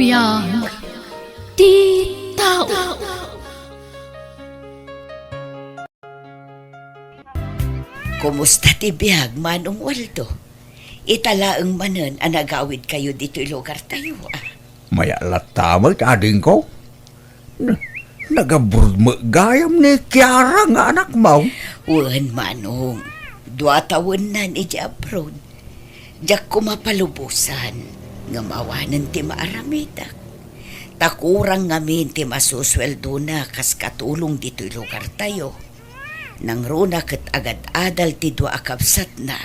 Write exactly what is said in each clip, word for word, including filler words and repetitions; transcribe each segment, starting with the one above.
Biag ti tao. Kumusta ti biag, Manong Waldo? Ita laeng manen a nagawidkayo ditoy lugartayo, a. Mayat latta met, adingko. Na-, nag-abroad met gayam ni Kiara nga anakmo? Wen, Manong. Dua tawennan idiay abroad. Diak koma palubosan, ngem awanen ti maaramidek. Ta kurang ngamin ti masusueldona kas katulong ditoy lugartayo. Nangruna ket agad-adal ti dua a kabsatna.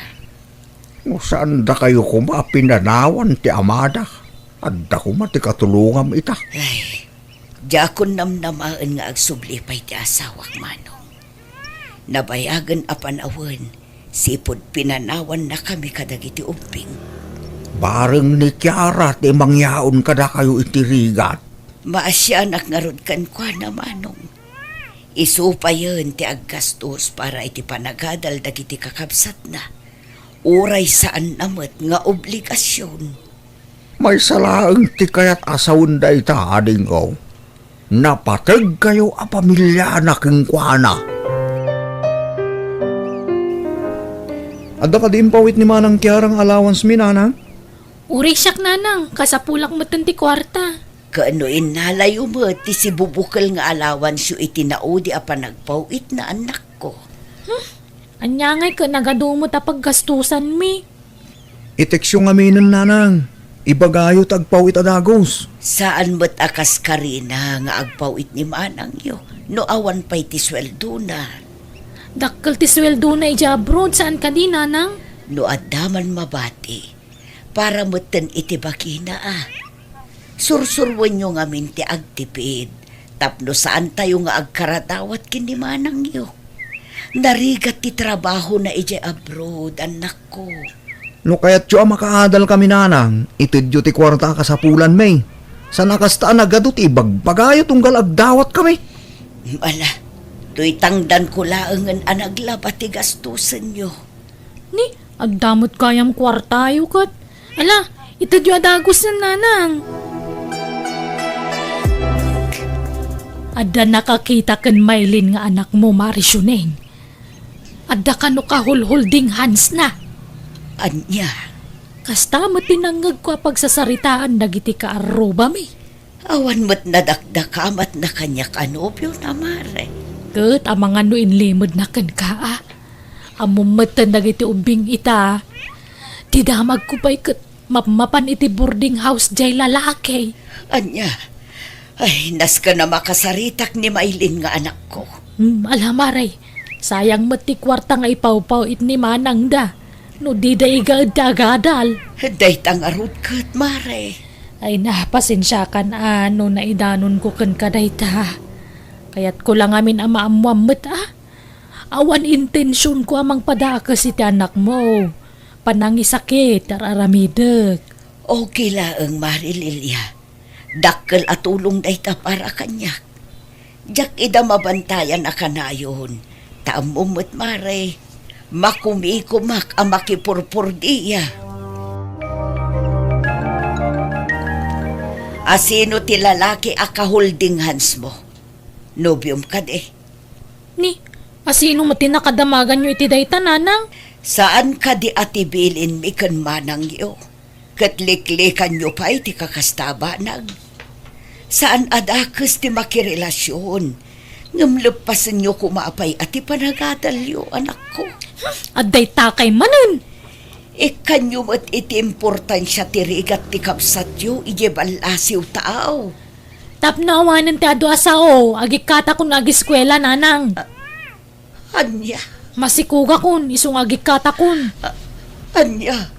No, saandakayo koma a pinanawan ti amada? Adda koma ti katulongam ita. Ay, diakon namnamaen nga agsubli pay ti asawak, Manong. Nabayagen a panawen, sipud pinanawannakami kadagiti ubbing. Bareng ni Kiara ti mangyaon kadakayo iti rigat. Maasianak ngarud kenkuana, Manong. Isu payen ti aggastos para iti panagadal dagiti kakabsatna, uray saanna met nga obligasion. Maysa laeng ti kayat a sawen dayta, adingko. Napategkayo a pamiliana kenkuana. Adda kadi impawit ni Manang Kiara nga allowance mi, Nanang? Uray siak, Nanang, kasapulak metten ti kuarta. Ket no innalayo met ti sibubukel nga allowance-yo iti naudi a panagpaw-itna, annakko. Hmm? Ania ngay ket nagadu met a paggastosanmi? I-textyo ngaminen, Nanang. Ibagayo ti agpaw-it a dagus. Saan met a kas karina nga agpaw-it ni manangyo no awan pay ti sueldona. Dakkel ti sueldona idiay abroad, saan kadi, Nanang? No adda man mabati, para metten iti bagina, a. Sursuroenyo ngamin ti agtipid tapno saantayo nga agkaradawat ken ni manangyo. Narigat ti trabahona idiay abroad, annakko. No kayatyo a makaadalkami, Nanang, itedyo ti kuarta a kasapulanmi. Saan a kasta a nagadu ti ibagbagayo tunggal agdawatkami. Ala, toy tangdanko laengen a naglaba ti gastosenyo. Ni, adda met gayam kuartayo ket. Ala, itedyo a dagus, Nanang. Adda nakakita ken mailin nga anakmo, Mare Siuneng. Adda kano kahulhulding handsna. Ania? Kasta met ti nangngegko a pagsasaritaan dagiti kaarrubami. Awan met nadakdakamatna kaniak a nobiona, Mare. Ket amangan no inlimedna kenka, a. Ammom metten dagiti ubbing ita. Ti damagko pay ket mapmapan iti boarding house diay lalaki. Ania? Ay, nasken a makasaritak ni mailin nga anakko. Hmm, ala, Mare. Sayang met ti kuarta nga ipawpaw-it ni manangda no dida igaed ti agadal. Dayta ngarud ket, Mare. Ay, na, pasensiakan a no naidanonko kenka dayta. Kayatko la ngamin a maammoam met, a. Awan intensionko a mangpadakes iti anakmo. Panangisakit, ar-aramidek. Okay laeng, Mare Lilia. Dakkel a tulong dayta para kaniak. Diak ida mabantayan a kanayon, ta ammom met, Mare, makumikomak a makipurpurdia. Asino ti lalaki a kaholding handsmo? Nobiom kadi? Ni, asino met ti nakadamaganyo iti dayta, Nanang? Saan kadi a ti bilinmi ken manangyo? Ket liklikanyo pay ti kakasta a banag. Saan a dakes ti makirelasion, ngem leppasenyo koma pay a ti panagadalyo, anakko. Adda dayta kay manen! Ikkanyo met iti importansia ti rigat ti kabsatyo idiay ballasiw taaw. Tapno awanen ti adu a sao, agikkatakon nga agiskuela, Nanang. A-, ania? Masikugakon, isu nga agikkatakon. A-, ania?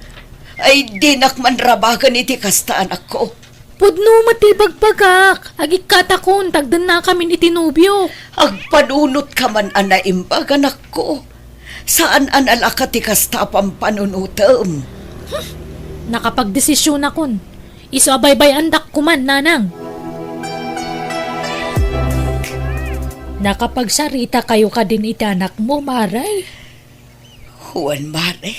Ay, dinak manrabaken iti kasta, anakko. Pudno met ti ibagbagak, agikkatakon, tagdennakamin iti nobiok. Agpanunot ka man a naimbag, anakko. Saan a nalaka ti kasta a pampanunotem. Hmm, nakapagdesisionakon. Isu a baybay-andak koman, Nanang. Nakapagsaritakayo kadin iti anakmo, Mare? Wen, Mare.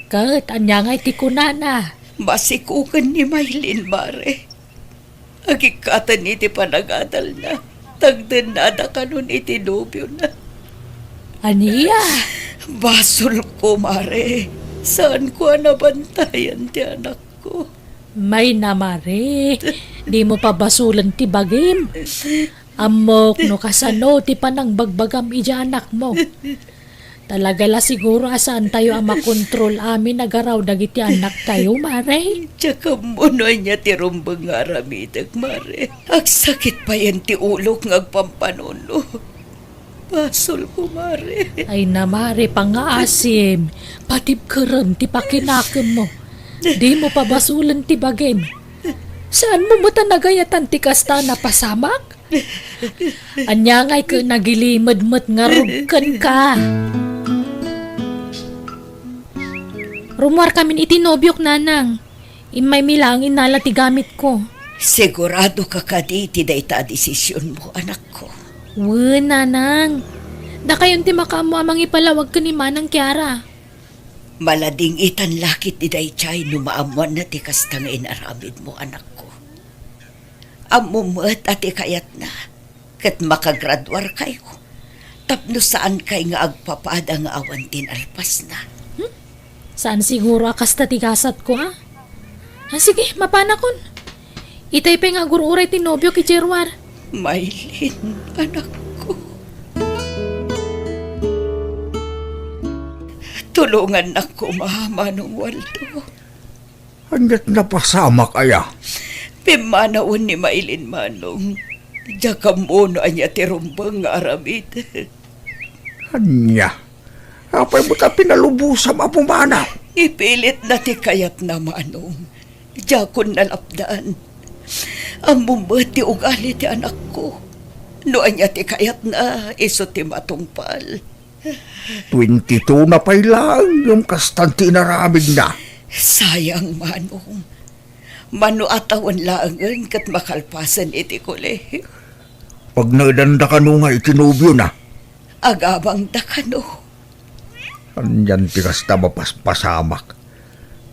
Ket ania ngay ti kunana? Masikogen ni Maylin, Mare. Agikkaten iti panagadalna, tagdennada kanon iti nobiona. Ania? Basolko, Mare. Saanko a nabantayan ti anakko. Mayna, Mare. Dimo pabasolen ti bagim. Ammok no kasano ti panangbagbagam idiay anakmo. Talaga la siguro a saantayo a makontrol amin a garaw dagiti annaktayo, Mare. Diak ammo no ania ti rumbeng nga aramidek, Mare. Agsakit payen ti ulok nga agpampanuno. Basolko, Mare. Ay na, Mare, pangngaasim. Patibkerem ti pakinakemmo. Dimo pabasolen ti bagim. Saanmo met a nagayatan ti kasta a napasamak? Ania ngay ket nagilimed met ngarud kenka? Rummuarkamin iti nobiok, Nanang. Immaymi laeng innala ti gamitko. Siguradoka kadi iti dayta a desisionmo, anakko? Wen, Nanang. Dakayon ti makaammo a mangipalawag ken ni Manang Kiara. Malading-itan la ketdi daydiay no maammoanna ti kasta nga inaramidmo, anakko. Ammom met a ti kayatna ket makagraduarkayo tapno saankay nga agpapada nga awan ti nalpasna. Hmm? Saan siguro a kasta ti gasatko, a? Ah, sige, mapanakon. Itay pay nga agur-uray ti nobiok idiay ruar. Maylin, anakko. Tulongannak koma, Manong Waldo. Ania't napasamak aya? Pimmanawen ni Maylin, Manong. Diak ammo no ania ti rumbeng nga aramid. Ania? Apay met a pinalubosam a pumanaw? Ipilitna ti kayatna, Manong. Diakon nalapdan. Ammom met ti ugali ti anakko. No ania ti kayatna, isu ti matungpal. Twenty-two na pay laeng ngem kastan ti inaramidna. Sayang, Manong. Mano a tawen laengen ket makalpasen iti kolehio. Pagnaedanda kano nga iti nobiona? Agabangda kano. Anian ti kasta mapaspasamak?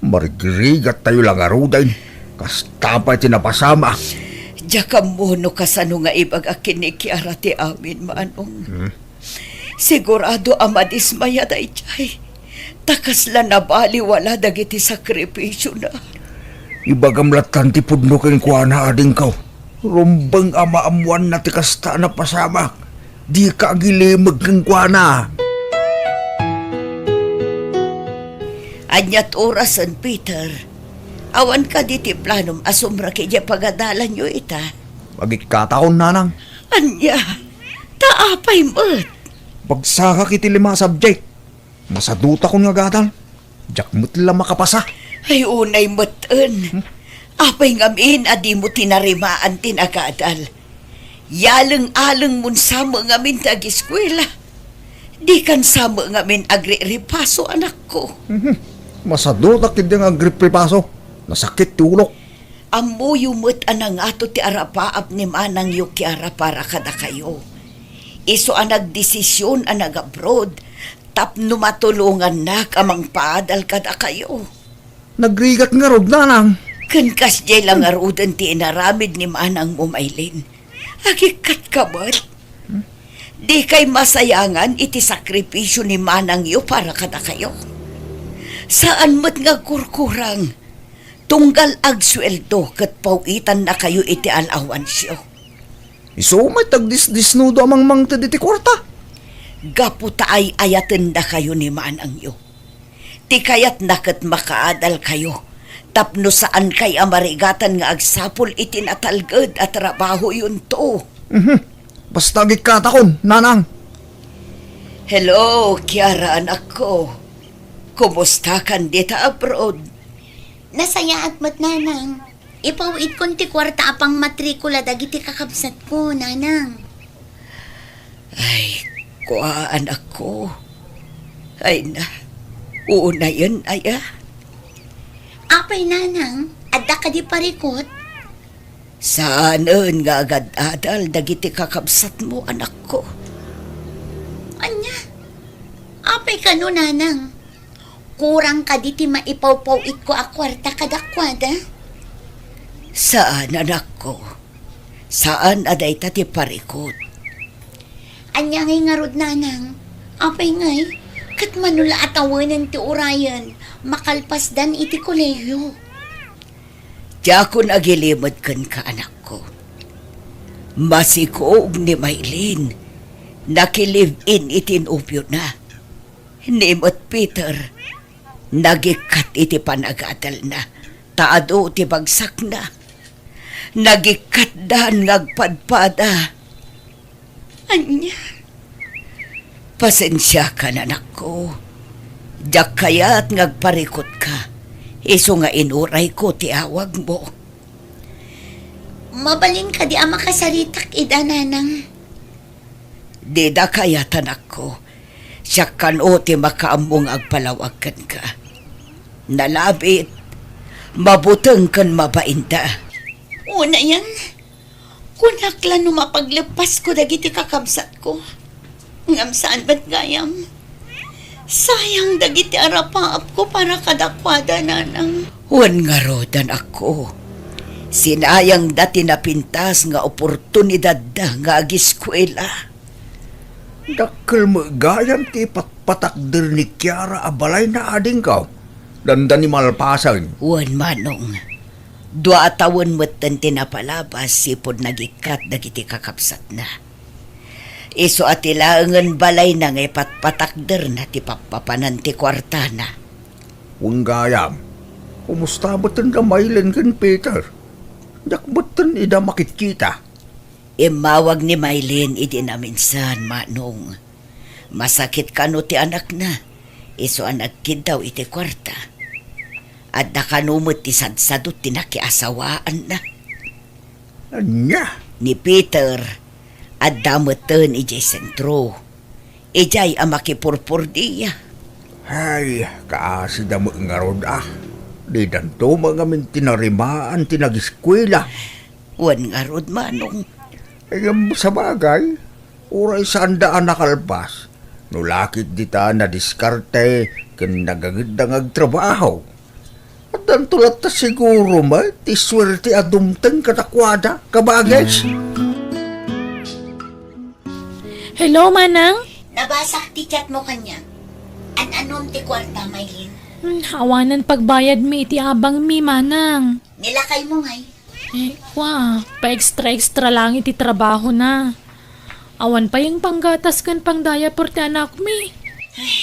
Marigrigattayo la ngaruden. Kasta pay ti napasamak. Diak ammo no kasano nga ibagak ken ni Kiara ti amin, Manong. Hmm? Sigurado a madismaya daydiay. Ta kasla nabaliwala dagiti sakrifisiona. Ibagam lattan ti pudno kenkuana, adingko. Rumbeng a maammoanna ti kasta a napasamak. Dika agilimeg kenkuana. Ania't orasen, Peter? Awan kadi ti planom a sumrek idiay pagadalanyo ita? Agikkataon, Nanang. Ania? Ta apay met? Bagsakak iti lima a subject. Masadutakon nga agadal. Diak met la makapasa. Ay, unay met en. Hmm? Apay ngamin a dimo tinarimaan ti nagadal? Yaleng-alengmon sa met ngamin ti agiskuela. Dikan sa met ngamin agrirepaso, anakko. Mhm. Masadutak ketdi nga agrirepaso. Nasakit ti ulok. Ammoyo met a nangato ti arapaap ni manangyo Kiara para kadakayo. Isu a nagdesisyon a nag-abroad tapno matulongannak a mangpaadal kadakayo. Nagrigat ngarud, Nanang. Ken kasdiay la ngaruden ti inaramid ni manangmo, Maylin. Agikkatka met. Dikay masayangan iti sakripisio ni manangyo para kadakayo. Saan met nga agkurkurang. Tunggal agsueldo ket paw-itannakayo iti alawansyo. Isu met agdisdisnudo a mangmangted iti kuarta. Gapu ta ay-ayatendakayo ni manangyo. Ti kayatna ket makaadalkayo tapno saankay a marigatan nga agsapul iti natalged a trabahoyonto. Mhm. Basta agikkatakon, Nanang. Hello, Kiara, anakko. Kumustakan dita abroad? Nasayaat met, Nanang. Ipaw-itkon ti kuarta a pangmatrikula dagiti kakabsatko, Nanang. Ay, kua, anakko. Ay na, unayen aya? Apay, Nanang, adda kadi parikut? Saanen nga agad-adal dagiti kakabsatmo, anakko. Ania? Apay kano, Nanang? Kurang kadi ti maipawpaw-itko a kuarta kadakuada? Saan, anakko. Saan a dayta ti parikut. Ania ngay ngarud, nanang? Apay ngay, ket mano la a tawenen ti urayen, makalpasdan iti kolehiyo. Diakon agilimed kenka, anakko. Masikog ni Maylin, nakilive-in iti nobiona. Ni met Peter, nagikkat iti panagadalna, ta adu ti bagsakna. Nagikkatdan nga agpadpada. Ania? Pasensiakan, anakko. Diak kayat nga agparikutka, isu nga inurayko ti awagmo. Mabalin kadi a makasaritak ida, nanang? Dida kayat, anakko. Siak kano ti makaammo nga agpalawag kenka. Nalabit, mabuteng ken mabainda. Unayen, kunak la no mapagleppasko dagiti kakabsatko. Ngem saan met gayam. Sayang dagiti arapaapko para kadakuada, nanang. Wen ngarud, anakko. Sinayangda ti napintas nga oportunidadda nga agiskuela. Dakkel met gayam ti ipatpatakder ni Kiara a balayna, adingko. Dandani malpasen. Wen, manong. Dua a tawen metten ti napalabas sipud nagikkat dagiti kakabsatna. Isu a ti laengen balayna nga ipatpatakderna ti pappapanan ti kuartana. Wen gayam, kumusta metten da Maylin ken Peter? Diak metten ida makitkita. Immawag ni Maylin idi naminsan, manong. Masakit kano ti anakna, isu a nagkiddaw iti kuarta. Adda kano met ti sadsadot ti nakiasawaanna. Ania? Ni Peter, adda metten idiay sentro. Idiay a makipurpurdia. Ay, kaasida met ngarud a. Didanto met ngamin tinarimaan ti nagiskuela. Wen ngarud, manong. Ngem sabagay, uray saanda a nakalpas, no lakit dita nadiskarte ken nagangedda nga agtrabaho. Addanto latta siguro met ti suerte a dumteng kadakuada, kabagis. Hello, manang? Nabasak ti chat mo kaniak. An-anom ti kuarta, Maylin? Hmm, awanen pagbayadmi iti abangmi, manang. Nilakay mo ngay? Eh, kwa, pa-extra-extra lang iti trabahona. Awan pay panggatas ken pang-diaper ti anakmi. Ay,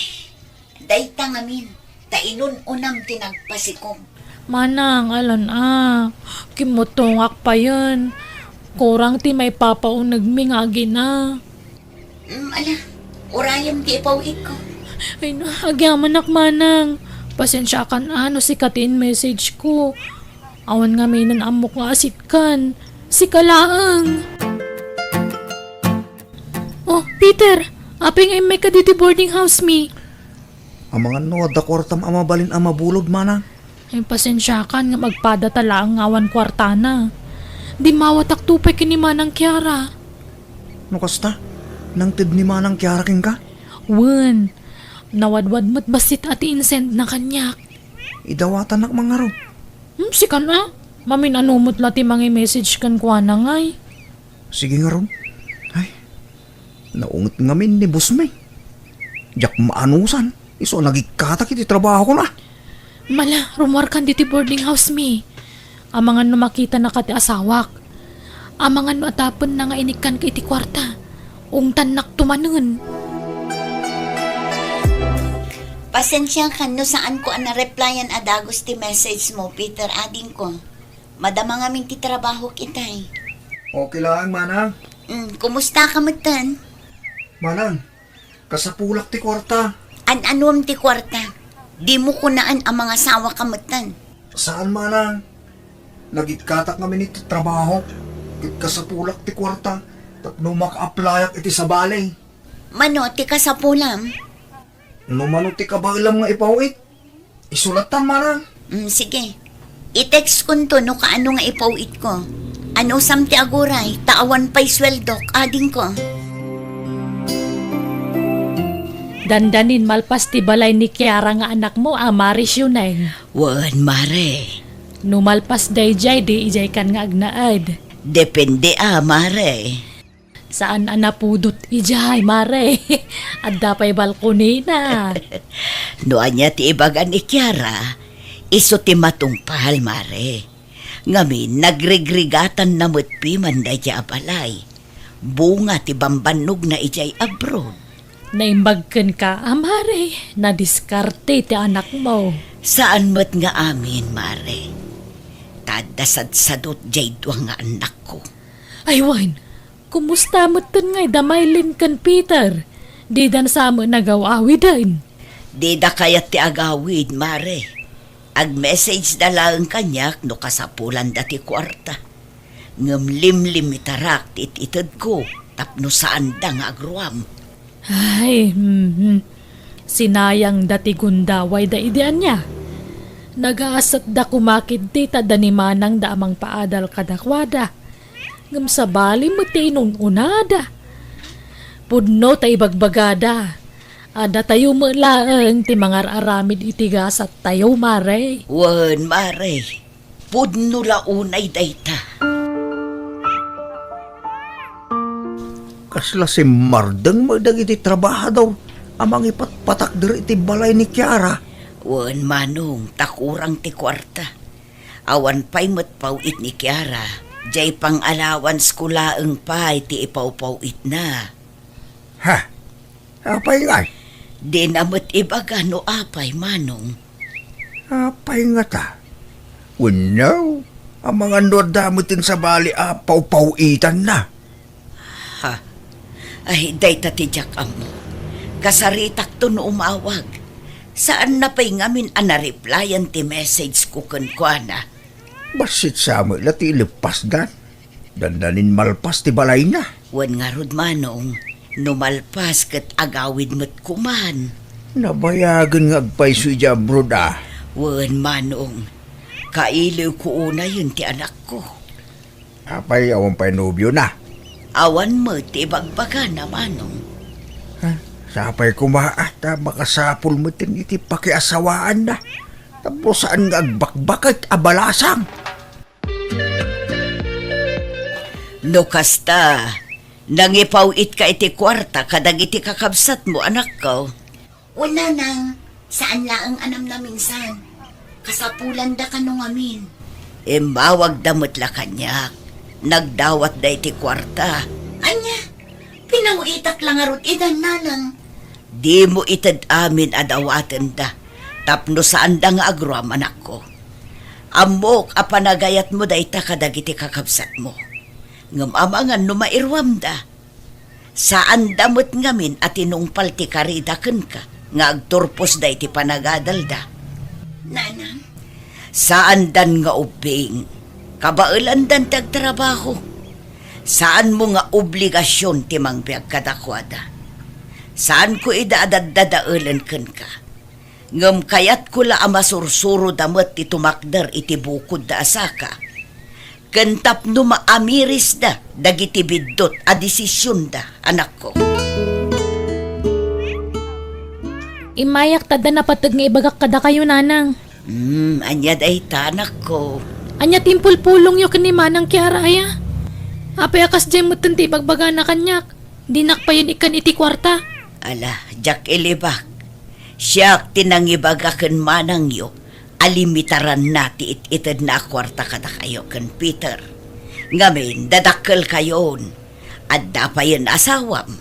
dayta ngamin, ta inun-unam ti nagpasikog. Manang, alan a, kimmutongak payen. Kurang ti maipapaunegmi nga agina. Mm, ala, urayem ti ipaw-itko. Ay na, agyamanak, manang. Pasensiakan a no sika ti in-message ko. Awan ngaminen ammok nga asitkan. Sika laeng. Oh, Peter, apay nga immay ka ditoy boarding house mi? Amangan no adda kuartam a mabalin a mabulod, manang? Ay, pasensiakan nga agpadata laeng nga awan kuartana. Dimmawatakto pay ken ni Manang Kiara. No kasta, nangted ni Manang Kiara kenka? Wen, nawadwad met bassit a ti insendna kaniak. Idawatannak man ngarud. Hmm, sikan a? Mamin-ano met la ti mangi-message kenkuana ngay. Sige ngarud. Ay, naunget ngamin ni bossmi. Diak maanusan, isu a nagikkatak iti trabahokon a. Mala, rummuarkan ditoy boarding house mi. Amangan no makitanaka ti asawak. Amangan no atapenna nga inikkanka iti kuarta. Ungtannakto manen. Pasensiakan no saanko a nareplyan a dagus ti message mo, Peter, adingko. Madama ngamin ti trabahok itay. Okay laeng, manang. Mm, kumusta ka metten? Manang, kasapulak ti kuarta. An-anuem ti kuarta? Dimo kunaan a mangasawa ka metten. Saan, manang. Nagikkatak ngamin iti trabaho. Ket kasapulak ti kuarta tapno maka-applyak iti sabali. Mano ti kasapulam? No mano ti kabaelam nga ipaw-it, isu lattan, manang. Mm, sige. I-text konto no kaano nga ipaw-itko. Anusam ti aguray, ta awan pay sueldok, adingko. Dandanin malpas ti balay ni Kiara nga anakmo a Mare Sioneng. Wen, Mare. No malpas daydiay, di idiaykan nga agnaed. Depende a, mare. Saan a napudot idiay, mare. Adda pay balkonina. No ania ti ibaga ni Kiara, isu ti matungpal, mare. Ngamin, nagrigrigatanna met piman daydiay a balay. Bunga ti bambannogna idiay abroad. Naimbag kenka a, mare, nadiskarte ti anakmo. Saan met nga amin, mare. Ta adda sadsadot diay dua nga annakko. Ay wen, kumusta metten ngay da Mylene ken Peter? Dida sa met nagaw-awiden? Dida kayat ti agawid, mare. Agmessageda laeng kaniak no kasapulanda ti kuarta. Ngem limlimitarak ti it-itedko tapno saanda nga agruam. Ay, mhm. Sinayangda ti gundawayda idi ania. Nagaasatda koma ketdi ta adda ni manangda a mangpaadal kadakuada. Ngem sabali met ti inun-unada. Pudno ta ibagbagada a datayo met laeng ti mangar-aramid iti gasattayo, mare. Wen, mare. Pudno la unay dayta. Kasla simmardeng met dagiti trabahador a mangipatpatakder iti balay ni Kiara. Wen, manong, ta kurang ti kuarta. Awan pay met paw-it ni Kiara, diay pang-allowance ko laeng pay ti ipawpaw-itna. Ha? Apay ngay? Dina met ibaga no apay, manong. Apay ngata? Wenno, amangan no adda met ti sabali a pawpaw-itanna. Ha? Ay, dayta ti diak ammo. Kasaritakto no umawag. Saanna pay ngamin a nareplyan ti message ko kenkuana. Bassit sa met la ti ileppasdan. Dandanin malpas ti balayna. Wen ngarud, manong, no malpas ket agawid met koman. Nabayagen nga agpayso idiay abroad a. Wen, manong, kailiwko unayen ti anakko. Apay, awan pay nobiona? Awan met ti ibagbagana, manong. Ha? Sapay koma a, ta makasapul met iti pakiasawaanna. Tapno saan nga agbakbaket a balasang. No kasta, nangipaw-itka iti kuarta kadagiti kakabsatmo, anakko? O, nanang, saan laeng a namnaminsan. Kasapulanda kano ngamin. Immawagda met la kaniak. Nagdawatda iti kuarta. Ania? Pinaw-itak la ngarud idan, nanang. Dimo ited amin a dawatenda, tapno saanda nga agruam, anakko. Ammok a panagayatmo dayta kadagiti kakabsatmo. Ngem amangan no mairuamda. Saanda met ngamin a tinungpal ti karida kenka nga agturposda iti panagadalda. Nanang? Saandan nga ubbing. Kabaelandan ti agtrabaho. Saanmo nga obligasion ti mangbiag kadakuada. Saanko ida a daddadaelen kenka. Ngem kayatko la a masursuroda met ti tumakder iti bukodda a saka, ken tapno maamirisda dagiti biddut a desisionda, anakko. Immayak ta adda napateg nga ibagak kadakayo, nanang. Hmm, ania dayta, anakko? Ania ti impulpulongyo ken ni Manang Kiara, aya? Apay a kasdiay metten ti ibagbagana kaniak? Dinak payen ikkan iti kuarta. Ala, diak ilibak. Siak ti nangibaga ken manangyo a limitaranna ti it-itedna a kuarta kadakayo ken Peter. Ngamin, dadakkelkayon. Adda payen asawam.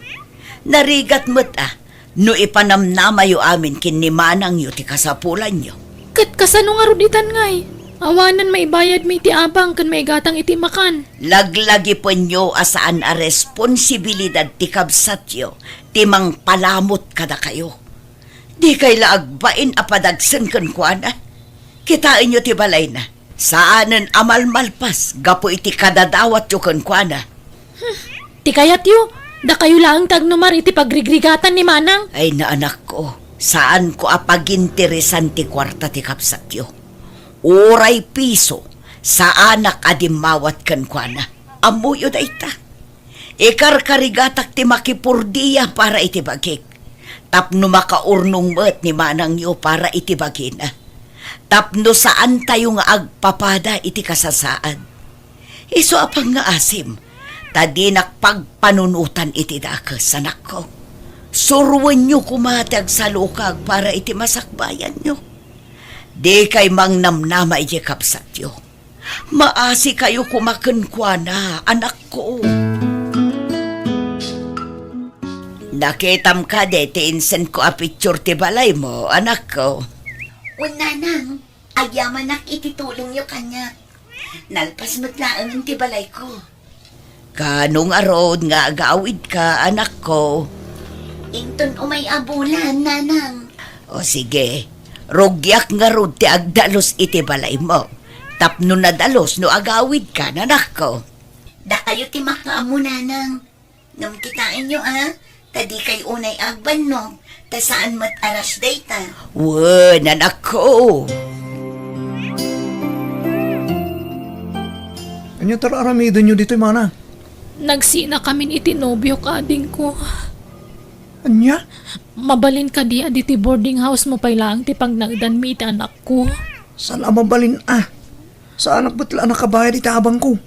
Narigat met a no ipanamnamayo amin ken ni manangyo ti kasapulanyo. Ket kasano ngarud itan ngay? Awanen maibayadmi iti abang ken maigatang iti makan. Laglagipenyo a saan a responsibilidad ti kabsatyo ti mangpalamut kadakayo. Dikay la agbain a padagsen kenkuana. Kitaenyo ti balayna. Saanen a malmalpas gapu iti kadadawatyo kenkuana. Hmm, ti kayatyo, dakayo laeng ti agnumar iti pagrigrigatan ni Manang. Ay, naanakko, saanko a paginteresan ti kuarta ti kabsatyo. Uray piso, saanak a dimmawat kenkuana. Ammoyo dayta. Ikarkarigatak ti makipurdia para iti bagik, tapno makaurnong met ni manangyo para iti bagina, tapno saantayo nga agpapada iti kasasaad. Isu a pangngaasim, ta dinak pagpanunotan iti dakes, anakko. Suroenyo koma ti agsalukag para iti masakbayanyo. Dikay mangnamnama iti kabsatyo. Maasikayo koma kenkuana, anakko. Nakitam kadi ti insenko a picture ti balaymo, anakko? Wen, nanang, agyamanak iti tulongyo kaniak. Nalpas met laeng ti balayko. Kaano ngarud nga agawidka, anakko? Inton umay a bulan, nanang. O sige, rugiak ngarud ti agdalus iti balaymo. Tapno nadalus no agawidka, anakko. Dakayo ti makaammo, nanang. Ngem kitaenyo, a, ta dikay unay agbannog, ta saan met a rush dayta. Wen, anakko. Ania ti ar-aramidenyo ditoy, mana? Nagsinakamin iti nobiok, adingko. Ania? Mabalin kadi a ditoy boarding house mo pay laeng ti pagnaedanmi iti anakko? Saan a mabalin a? Saanak met la a nakabayad iti abangko.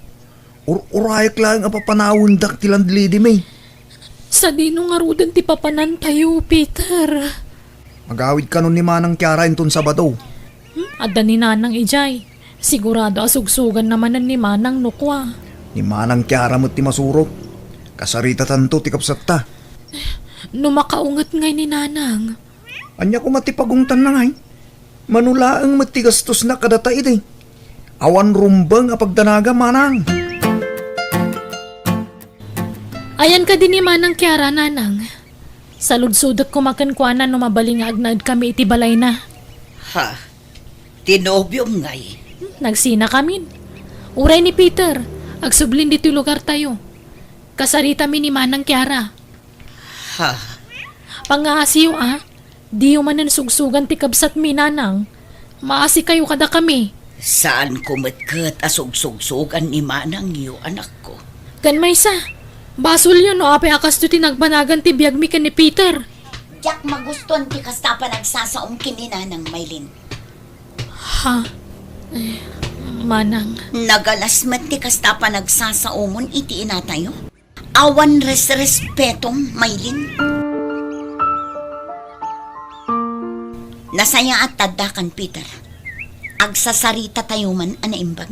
Ur-urayek laeng a papanawendak ti landlady mi. Sadino ngaruden ti papanantayo, Peter? Agawid kanon ni Manang Kiara inton Sabado. Hmm? Adda ni Nanang idiay. Sigurado a sugsuganna manen ni Manang no kua. Ni Manang Kiara met ti masurot. Kasaritatanto ti kabsatta. No makaunget ngay ni Nanang. Ania koma ti pagungtanna ngay? Mano laeng met ti gastosna kadata idi. Awan rumbeng a pagdanaga, manang. Ayan kadi ni Manang Kiara, nanang. Saludsodek koma kenkuana no mabalin nga agnaedkami iti balayna. Ha? Ti nobiom ngay? Nagsinakamin. Uray ni Peter, agsublin ditoy lugartayo. Kasaritami ni Manang Kiara. Ha? Pangngaasiyo, a. Diyo manen sugsugan ti kabsatmi, nanang. Maasikayo kadakami. Saanko met ket a sugsugsugan ni manangyo, anakko. Ken maysa, basolyo no apay a kastoy ti nagbanagan ti biagmi ken ni Peter. Diak magustuan ti kasta a panagsasaom ken ni Nanang, Maylin. Ha? Eh, manang. Nagalas met ti kasta a panagsasaomon iti inatayo. Awan resrespetom, Maylin. Nasayaat ta addakan, Peter. Agsasaritatayo man a naimbag.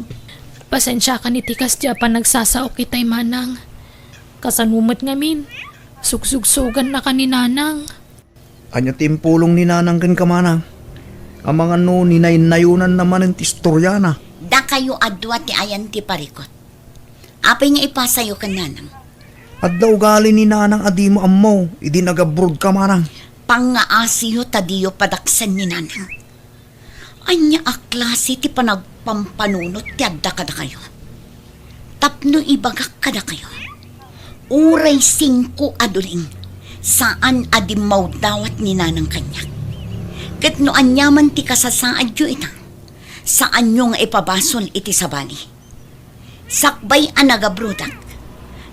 Pasensiakan iti kasdi a panagsasaok itay, manang. Kasano met ngamin, sugsugsugannaka ni nanang. Ania ti impulong ni nanang kenka, manang? Amangan no ninaynayonanna manen ti istoriana. Dakayo a dua ti ayan ti parikut. Apay nga ipasayo ken nanang? Adda ugali ni nanang a dimo ammo idi nagabrodka, manang. Pangngaasiyo ta diyo padaksen ni nanang. Ania a klase ti panagpampanunot ti adda kadakayo? Tapno ibagak kadakayo, uray singko a duling, saan a dimmawdawat ni nanang kaniak. Ket no aniaman ti kasasaadyo ita, saanyo nga ipabasol iti sabali. Sakbay a nagabrodak,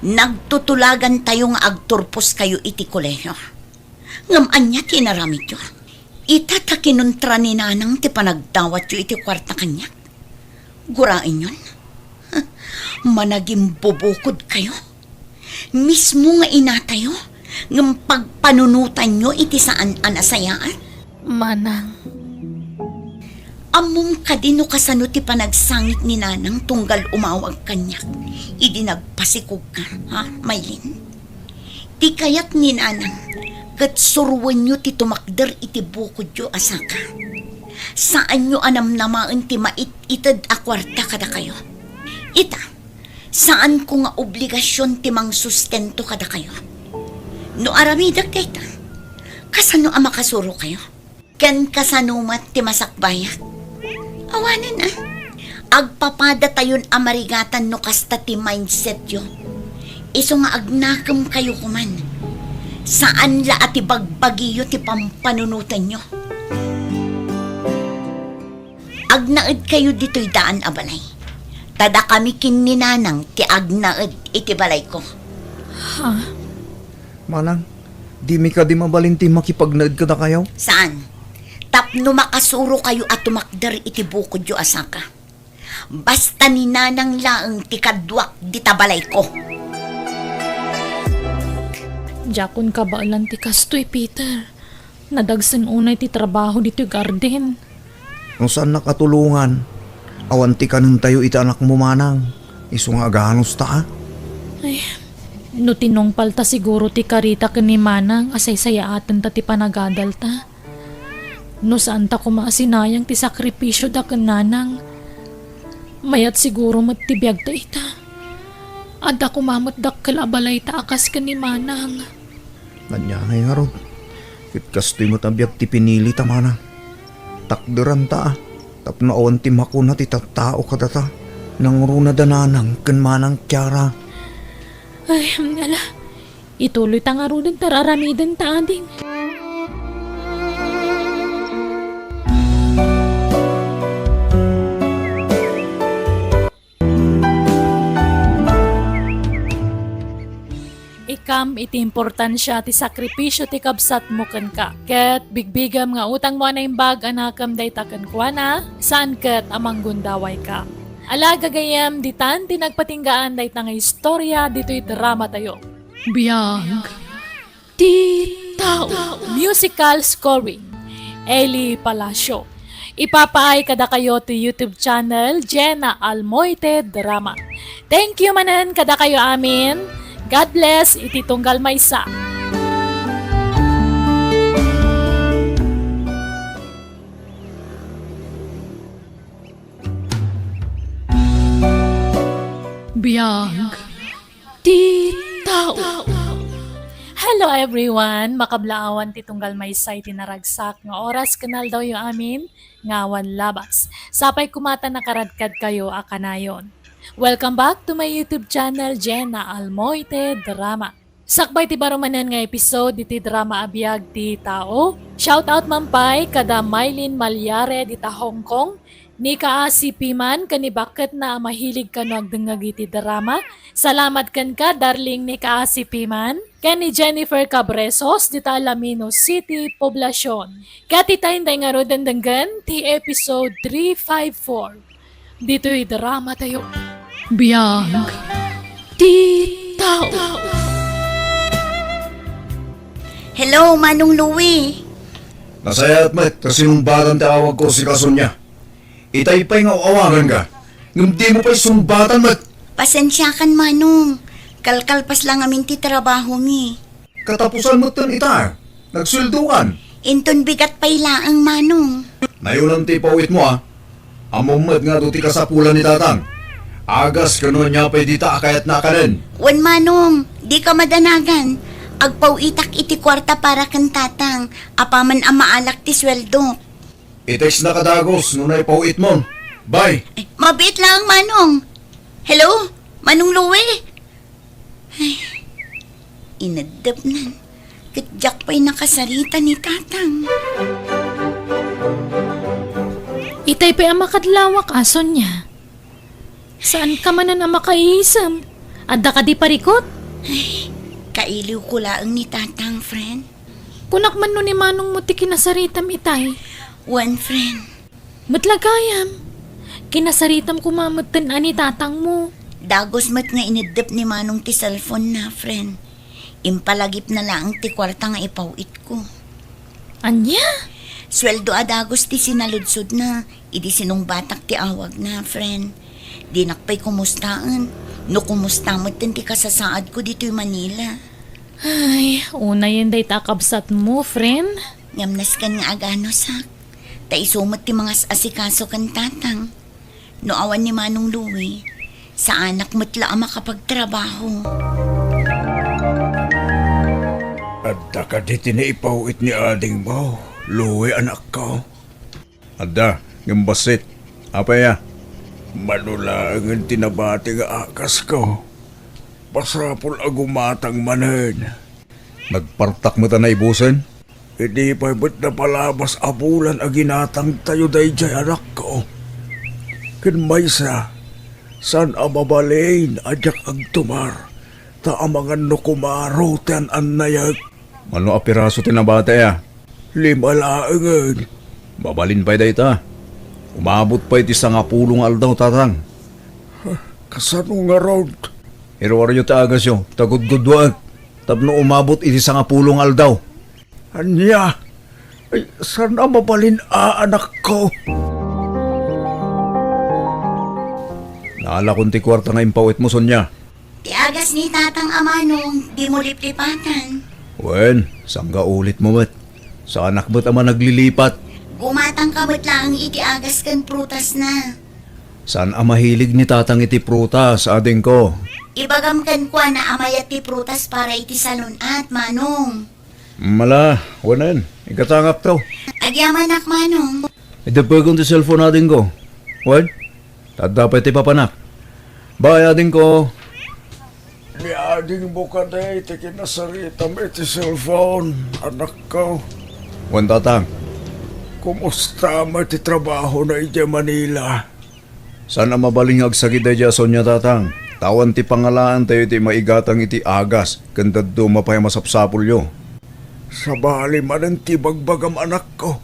nagtutulagantayo nga agturposkayo iti kolehio. Ngem ania ti inaramidyo? Ita ta kinuntra ni nanang ti panagdawatyo iti kuarta kaniak? Guraenyon? Managimbubukodkayo? Mismo nga inatayo, ngem pagpanunotanyo iti saan a nasayaat? Manang. Ammom kadi no kasano ti panagsangit ni nanang tunggal umawag kaniak idi nagpasikogka, ha, Maylin? Ti kayat ni nanang, ket suroenyo ti tumakder iti bukodyo a saka. Saanyo a namnamaen ti mait-ited a kuarta kadakayo. Ita, saanko nga obligasion ti mangsustento kadakayo. No aramidek dayta, kasano a makasurokayo? Ken kasano met ti masakbayak? Awanen a. Agpapadatayon a marigatan no kasta ti mindsetyo. Isu nga agnakemkayo koman. Saan la a ti bagbagiyo ti pampanunotenyo. Agnaedkayo ditoy daan a balay. Ta dakami ken ni nanang ti agnaed iti balayko. Ha? Manang, dimi kadi mabalin ti makipagnaed kadakayo? Saan? Tapno makasurokayo a tumakder iti bukodyo a saka. Basta ni Nanang laeng ti kaduak dita balayko. Diakon kabaelan ti kastoy, Peter. Nadagsen unay ti trabaho ditoy garden. No saannak a tulongan, awan ti kanentayo iti anakmo, manang. Isu nga aganos ta, a? Ay, no tinungpalta siguro ti karita ken ni manang a saysayaatenta ti panagadalta. No saanta koma a sinayang ti sakripisioda ken nanang, mayat siguro met ti biagta ita. Adda koma met dakkel a balayta a kas ken ni manang. Ania ngay ngarud? Ket kastoy met a biag ti pinilita, manang. Takderanta, a, tapno awan ti makuna ti tattao kadata. Nangruna da nanang ken manang Kiara. Ay, ala, ituloyta ngaruden ta ar-aramidenta, ading. Ikam iti importansia ti sakripisio ti kabsatmo kenka, ket bigbigem nga utangmo a naimbag a nakem dayta kenkuana, saan ket a manggundawayka. Ala, gagayyem, ditan ti nagpatinggaan dayta nga istoria ditoy dramatayo. Biag ti tao. Musical scoring, Eli Palacio. Ipapaay kadakayo ti YouTube channel, Jenna Almoite Drama. Thank you manen kadakayo amin. God bless iti tunggal maysa. Biag ti tao. Hello everyone! Makablaawan ti tunggal maysa iti naragsak nga oras ken aldawyo amin nga awan labas. Sapay koma ta nakaradkadkayo a kanayon. Welcome back to my YouTube channel, Jenna Almoite Drama. Sakbay ti baro manen nga episode iti drama a Biag ti Tao, shout out man pay kada Mylene Malyare dita Hong Kong, ni Kaasi Piman ken ni bakketna a mahilig kano agdengngeg iti drama. Salamat kenka, darling ni Kaasi Piman. Ken ni Jennifer Cabresos dita Alamino City, Poblacion. Ket ita, inday ngaruden denggen ti episode three five four. Ditoy dramatayo. Biag ti tao. Hello, Manong Louie. Nasayaat met ta sinungbatan ti awagko, sika Sonia. Itay pay nga aw-awaganka, ngem dimo pay sungbatan met. Pasensiakan, Manong. Kalkalpas la ngamin ti trabahomi. Katapusan metten ita, nagsueldokan. Inton bigat pay laeng, Manong. Nayonan ti ipaw-itmo, a. Ammom met nga adu ti kasapulan ni Tatang. Agas ken no ania pay dita a kayatna a kanen. Wen, Manong, dika madanagan. Agpaw-itak iti kuarta para ken Tatang, apaman a maalak ti sueldok. I-textna ka dagus no naipaw-itmon. Bye. Ay, mabiit laeng, Manong. Hello, Manong Louie? Ay, ineddepnan. Ket diak pay nakasarita ni Tatang. Itay pay a makadlawak, a, Sonia. Saanka manen a makaiisem? Adda kadi parikut? Ay, kailiwko laeng ni Tatang, friend. Kunak man no ni Manongmo ti kinasaritam itay. Wen, friend. Met la gayam. Kinasaritam koma metten a ni Tatangmo. Dagus met nga ineddep ni Manong ti cellphone-na, friend. Impalagipna laeng ti kuarta nga ipaw-itko. Ania? Sueldo a dagus ti sinaludsodna idi sinungbatak ti awagna, friend. Dinak pay kumustaen no kumusta metten ti kasasaadko ditoy Manila. Ay, unayen dayta a kabsatmo, friend. Ngem nasken nga aganusak. Ta isu met ti mangas-asikaso ken Tatang. No awan ni Manong Louie, saanak met la a makapagtrabaho. Adda kadi ti naipaw-it ni adingmo, Louie, anakko? Adda, ngem bassit. Apay a? Mano laengen ti nabati nga akasko. Masapul a gumatang manen. Nagpartak met a naibusen? Idi pay met napalabas a bulan a ginatangtayo daydiay anakko. Ken maysa, saan a mabalin a diak agtumar, ta amangan no kumaro ti an-annayek. Mano a piraso ti nabati a? Lima laengen. Mabalin pay dayta. Umabot pay iti sangapulo nga aldaw, Tatang. Kasano ngarud? Iruaryo ti agasyo, ta gudguduaek tapno umabot iti sangapulo nga aldaw. Ania? Ay, saan a mabalin a, anakko? Naalakon ti kuarta nga impawitmo, Sonia. Ti agas ni Tatang a Manong, dimo liplipatan. Wen, sangga ulitmo met. Saanak met a managlilipat. Gumatangka met laeng iti agas ken prutasna. Saan a mahilig ni Tatang iti prutas, adingko. Ibagam kenkuana a mayat ti prutas para iti salun-at, Manong. Mala, wanen, igatangakto. Agyamanak, Manong. Ideppegon ti cellphone, adingko. Wen, ta adda pay ti papanak. Bye, adingko. Ni adingmo kadi ti kinasaritam iti cellphone, anakko. Wen, Tatang. Kumusta met ti trabahona idiay Manila? Saan a mabalin nga agsakit daydiay a Sonia, Tatang. Ta awan ti pangalaantayo iti maigatang iti agas ken dadduma pay a masapsapulyo. Sabali manen ti bagbagam, anakko.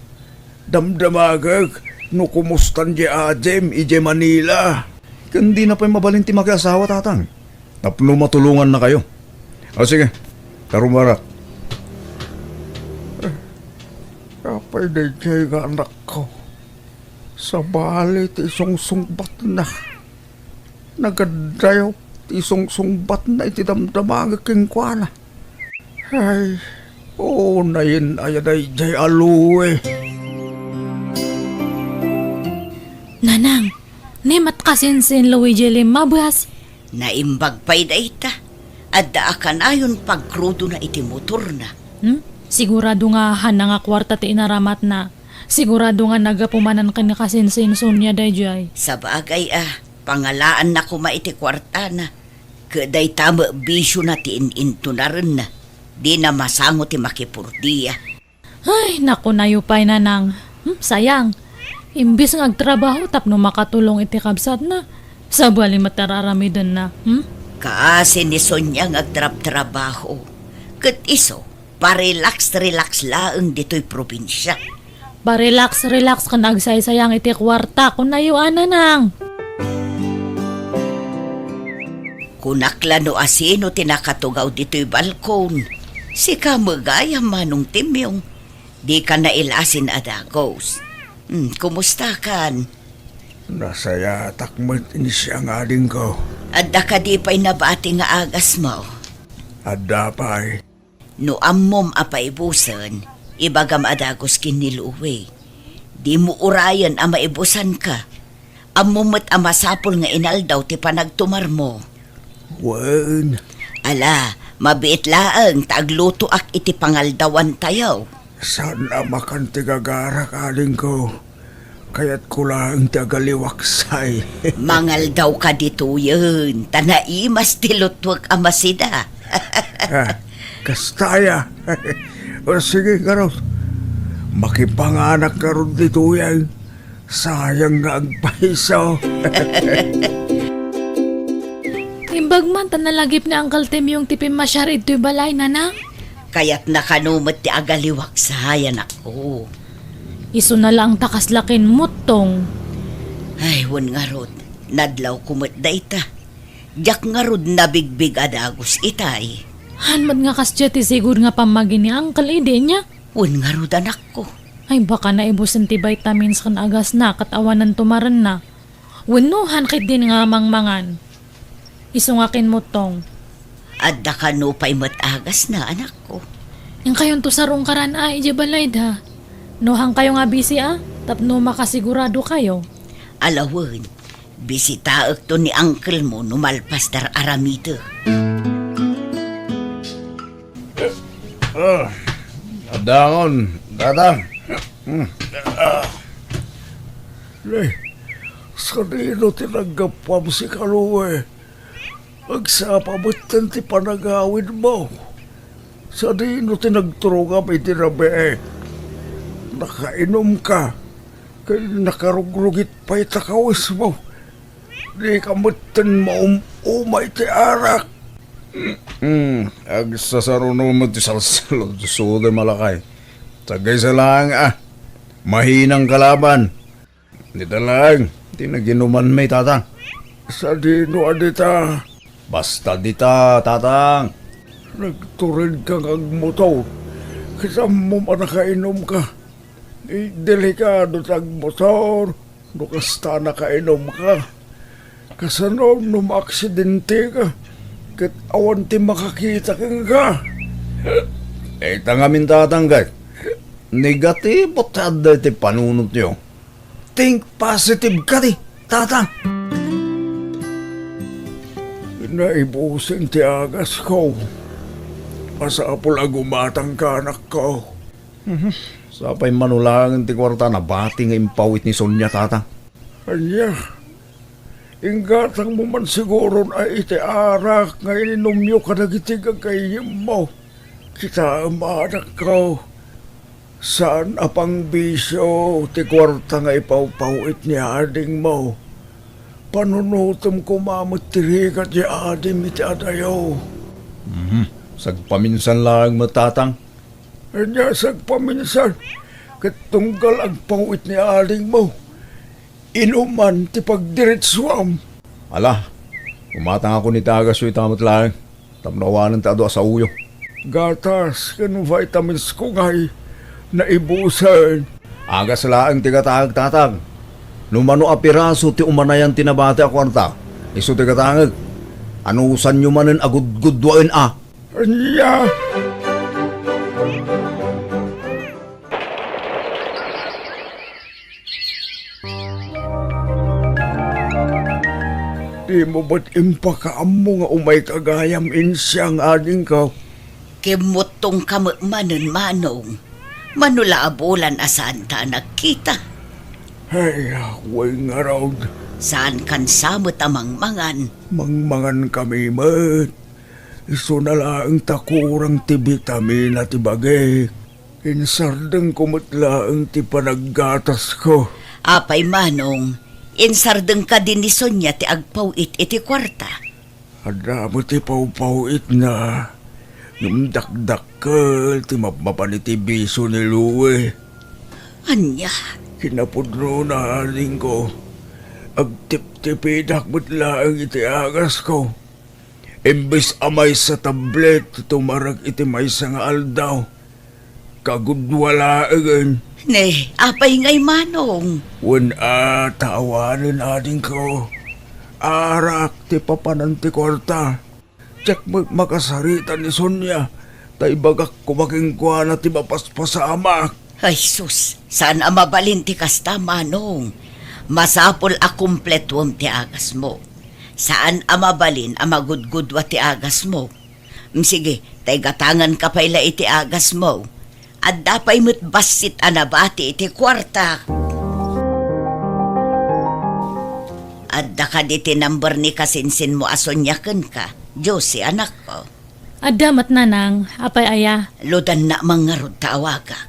Damdamagek no kumustan diay adim idiay Manila. Ken dina pay mabalin ti makiasawa, Tatang. Tapno matulongannakayo. O sige, tarumarak. Apay daydiay nga anakko? Sabali ti sungsungbatna. Nagadayop ti sungsungbatna iti damdamagek kenkuana. Ay, unayen aya daydiay a Louie. Nanang, ni met kasinsin Louie diay limmabas? Naimbag pay dayta. Adda a kanayon pagkrudona iti motorna. Hmm? Sigurado nga haanna nga kuarta ti inaramatna. Sigurado nga naggapu manen ken kasinsin Sonia daydiay. Sabagay a, pangalaanna koma iti kuartana. Ket dayta met bisiona ti in-intunarenna. Dina masango ti makipurdia. Ay, nakunayo pay, Nanang. Hmm, sayang. Imbes nga agtrabaho tapno makatulong iti kabsatna, sabali met ti ar-aramidenna. Hmm? Kaasi ni Sonia nga agtrabtrabaho. Ket isu, parelax-relax laeng ditoy probinsia. Parelax-relax ken agsaysayang iti kuarta, kunayo a, Nanang. Kunak la no asino ti nakatugaw ditoy balkon. Sika met gayam, Manong Timyong. Dika nailasin a dagus. Hmm, kumustakan? Nasayaatak met iti siak nga adingko. Adda kadi pay nabati nga agasmo? Adda pay. No ammom a paibusen, ibagam a dagus ken ni Louie. Dimo urayen a maibusanka. Ammom met a masapul nga inaldaw ti panagtumarmo. Wen. Ala, mabiit laeng ta aglutoak iti pangaldawantayo. Saan a makan ti gagarak, adingko. Kayatko laeng ti agaliwaksay. Mangaldawka ditoyen, ta naimas ti lutwek a masida. Ah, kasta aya. O, sige, ngarud. Makipanganak ngarud ditoyen. Sayang nga agpayso. Imbag man ta nalagip ni Uncle Timyong ti pimmasiar idtoy balay, Nanang. Kayatna kano met ti agaliwaksay, anakko. Isuna laeng ta kasla kinmuttong. Ay, wen ngarud, nadlawko met dayta. Diak ngarud nabigbig a dagus itay. Haan met nga kasdiay ti sigud nga pammagi ni Uncle idi, ania? Wen ngarud, anakko. Ay, baka naibusen ti vitamins ken agasna ket awanen tumarenna. Wenno, haan ketdin nga mangmangan. Isu nga kinmuttong. Adda kano pay met agasna, anakko. Inkayonto sarungkaran a idiay balayda. No haankayo nga bisi a, tapno makasiguradokayo. Ala wen, bisitaekto ni uncle mo no malpas ti ar-aramidek. Ah, addangon, Tatang. Hmm. Ah. Lay, sadino ti naggapuam, sika, Louie? Agsapa metten ti panagawidmo. Sadino ti nagturongam idi rabii? Nakainumka, ken nakarugrugit pay ti kawismo. Dika metten maum-uma iti arak. Hmm, agsasaruno met ti salsal, sude malakay. Sagaysa laeng a, mahinang kalaban. Dita laeng ti naginumanmi, Tatang. Sadino a dita? Basta dita, Tatang. Nagturedka nga agmotor. Ket ammom a nakainumka. Delikado ti agmotor no kasta a nakainumka. Kasano no maaksidenteka ket awan ti makakita kenka? Ita ngamin, Tatang, ket negatibo ti adda iti panunotyo. Think positive kadi, Tatang. Naibusen ti agasko. Masapul a gumatangka, anakko. Mhm. Sapay mano laeng ti kuarta a nabati nga impaw-it ni Sonia, Tatang. Ania? Inggatangmo man siguron a iti arak nga ininumyo kadagiti gagayyemmo. Kitaem, anakko, saan a pangbisio ti kuarta nga ipaw-paw-it ni adingmo. Panunotem koma met ti rigat ti adim iti adayo. Mhm. Sagpaminsan laeng met, Tatang. Ania sagpaminsan, ket tunggal agpaw-it ni adingmo, inuman ti pagdiretsuam. Ala, gumatangakon iti agasyo ita met laeng, tapno awanen ti adu a saoyo. Gatas ken vitamins ko ngay, naibusen. Agas laeng ti gatangek, Tatang. No mano a piraso ti umanayan ti nabati a kuarta, isu ti gatangek. Anusanyo manen a gudgudwaen a. Ania? Dimo met impakaammo nga umayka gayam, insiang adingko? Kimmuttongka met manen, Manong. Mano la a bulan a saanta a nagkita. Ay, wen ngarud. Saankan sa met a mangmangan? Mangmangankami met. Isuna laeng ta kurang ti bitamina ti bagik. Insardengko met laeng ti panaggatasko. Apay, Manong, insardeng kadi ni Sonia ti agpaw-it iti kuarta? Adda met ti pawpaw-itna, ngem dakdakkel ti mapmapan iti bisio ni Louie. Ania? Kinapudnona, adingko, agtiptipidak met laeng iti agasko. Imbes a maysa tablet ti tumarek iti maysa nga aldaw, kagudua laengen. Ne, apay ngay, Manong? Wen a, ta awanen, adingko. Arak ti papanan ti kuarta. Diak met makasarita ni Sonia, ta ibagak koma kenkuana ti mapaspasamak. Ay sus, saan a mabalin ti kasta, Manong. Masapul a kumpletuem ti agasmo. Saan a mabalin a magudgudua ti agasmo. Mm, sige, ta igatanganka pay la iti agasmo. Adda pay met bassit a nabati iti kuarta. Adda kadi ti number ni kasinsinmo a Sonia kenka, Josie, anakko? Adda met, Nanang. Apay aya? Ludanna man ngarud ta awagak.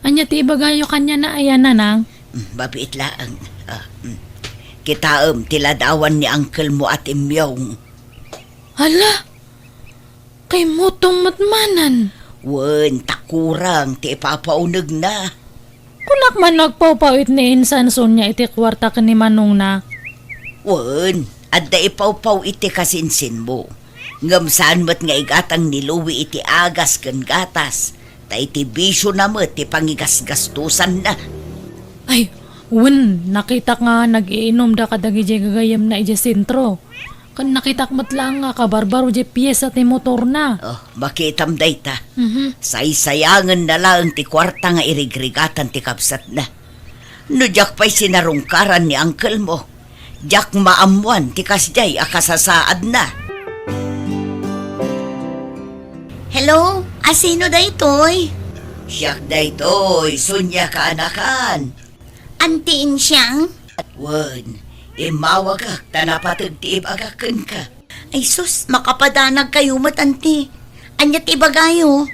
Ania ti ibagayo kaniana aya, Nanang? Mm, mabiit laeng. Ah, mm. Kitaem ti ladawan ni uncle mo a timmyong. Hala! Kimmutong met manen. Wen, ta kurang ti ipapaunegna. Kunak man no agpawpaw-it ni insan Sonia iti kuarta ken ni manongna. Wen, adda ipawpaw-it ti kasinsinmo. Ngem saan met nga igatang ni Louie iti agas ken gatas, ta iti bisiona met ti pangigasgastosanna. Ay, wen, nakitak nga nag-iinumda kadagiti gagayyemna idiay sentro. Ken nakitak met laeng nga kabarbaro diay piesa ti motorna. Oh, makitam dayta. Mhm. Saysayangenna laeng ti kuarta nga irigrigatan ti kabsatna. No diak pay sinarungkaran ni uncle mo, diak maammoan ti kasdiay a kasasaadna. Hello? Asino daytoy? Siak daytoy, Sonia kaanakan. Auntie Insiang? Wen, immawagak ta napateg ti ibagak kenka. Ay sus, makapadanagkayo met, Auntie. Ania ti ibagayo?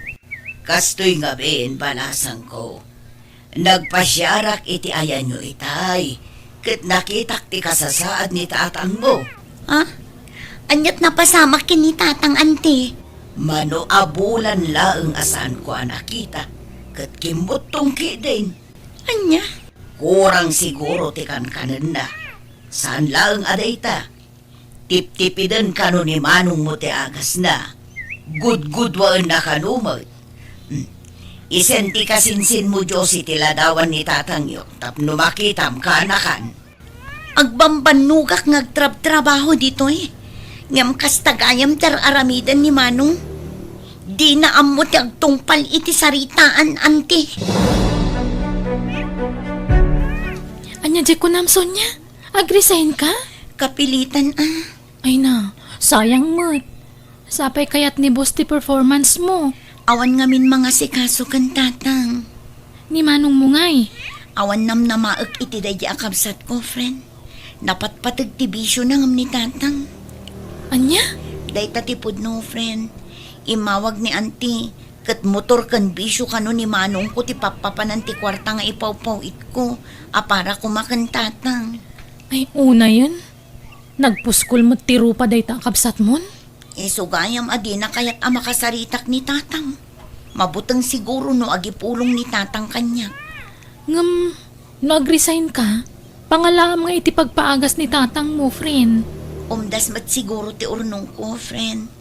Kastoy ngamin, balasangko. Nagpasiarak iti ayanyo itay, ket nakitak ti kasasaad ni tatangmo. Ha? Aniat napasamak ken ni tatang, Auntie? Mano a bulan laeng a saanko a nakita, ket kimmuttong ketdin. Ania? Kurang siguro ti kankanenna. Saan laeng a dayta. Tiptipiden kano ni manongmo ti agasna. Gudgudwaenna kano met. Hmm. Isenti kasinsinmo, Josie, ti ladawan ni tatangyo tapno makitam kaanakan. Agbambannogak nga agtrabtrabaho ditoy. Ngem kasta gayam ti ar-aramiden ni Manong. Dina ammo ti agtungpal iti saritaan, anti. Ania diay kunam, Sonia? Ag-resign ka? Kapilitan a. Ay na, sayang met. Sapay kayat ni boss ti performance mo. Awan ngamin mangasikaso ken tatang. Ni manongmo ngay? Awan namnamaek iti daydi a kabsatko, friend. Napatpateg ti bisiona ngem ni tatang. Ania? Dayta ti pudno, friend. Immawag ni auntie, ket motor ken bisio kano ni manongko ti pappapanan ti kuarta nga ipawpaw-itko a para koma ken tatang. Ay, unayen. Nagpuskol met ti rupa dayta a kabsatmon? Isu gayam a dina kayat a makasaritak ni tatang. Mabuteng siguro no agipulong ni tatang kaniak. Ngem, no ag-resign ka, pangalaam nga iti pagpaagas ni tatangmo, friend. Umdas met siguro ti urnongko, friend.